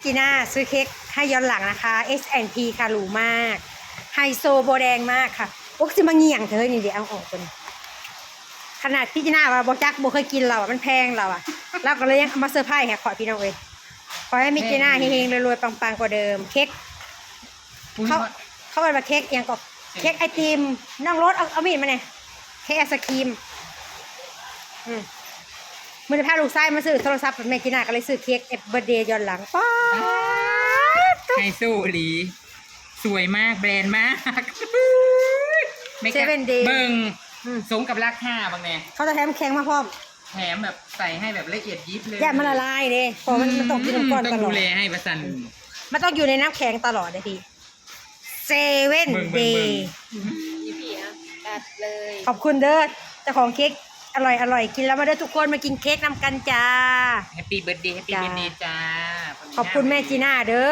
ຈີນ່າຊື້ເຄັກໃຫ້ຍ້ອນຫຼັງນະຄະ S&P ຄ່າ ຫຼູມາກ ໄຮໂຊໂບແດງມາກຄ່ະ. ໂອ້ ຊິມາງຽງເທີນີ້ເດ ເອົາອອກກ່ອນ. ຂະໜາດພີ່ຈີນ່າວ່າບໍ່ຈັກ ບໍ່ເຄີຍກິນ ລາວວ່າມັນແພງ ລາວວ່າ ລາວກໍເລີຍຍັງເອົາມາເຊີໄພຣສ໌ໃຫ້ຂ້ອຍ ພີ່ນ້ອງເອີຍ. ຂໍໃຫ້ແມ່ຈີນ່າເຮງໆ ລວຍໆ ປັງໆ ກວ່າເດີມ. ເຄັກ ເຂົາ ເຂົາເອີ້ນວ່າເຄັກຫຍັງເກາະ ເຄັກໄອຕິມ. ນ້ອງໂລດ ເອົາ ເອົາມີດມາແດ່. ເຄັກໄອສະຄຣີມ. ອືມ ມື້ນີ້ພາລູກຊາຍມາຊື້ໂທລະສັບ ແມ່ຈີນ່າກໍເລີຍຊື້ເຄັກເບິດເດຍ້ອນຫຼັງ. ປາດ ໄຮໂຊອີ່ຫຼີ ສວຍມາກ ແບຣນມາກ. ແມ່ ເຊເວັນເດ ເບິ່ງ ອືມ ສົມກັບລາຄາເບິ່ງແດ່. ເຂົາຈະແຖມແຂງມາພ້ອມ ແຖມແບບໃສ່ໃຫ້ແບບລະອຽດຢິບເລີຍ. ຢ່າມັນລະລາຍເດ້ ເພາະມັນ ອືມ ມັນຕ້ອງກິນກ່ອນ ຕ້ອງດູແລໃຫ້ວ່າຊັ້ນ. ອືມ ມັນຕ້ອງຢູ່ໃນນ້ຳແຂງຕະຫຼອດເດ້ພີ່. ເຊເວັນເດ ເບິ່ງ ເບິ່ງ ເບິ່ງ ອີພີ ອ່ະ ຕັດເລີຍ. ຂອບຄຸນເດີ ເຈົ້າຂອງເຄັກອະລ່ອຍໆ ກິນແລ້ວມາເດີທຸກຄົນ ມາກິນເຄັກນຳກັນຈ້າ. ແຮບປີ້ເບີດເດ ແຮບປີ້ເບີດເດຈ້າ. ຂອບຄຸນແມ່ຈີນ່າເດີ.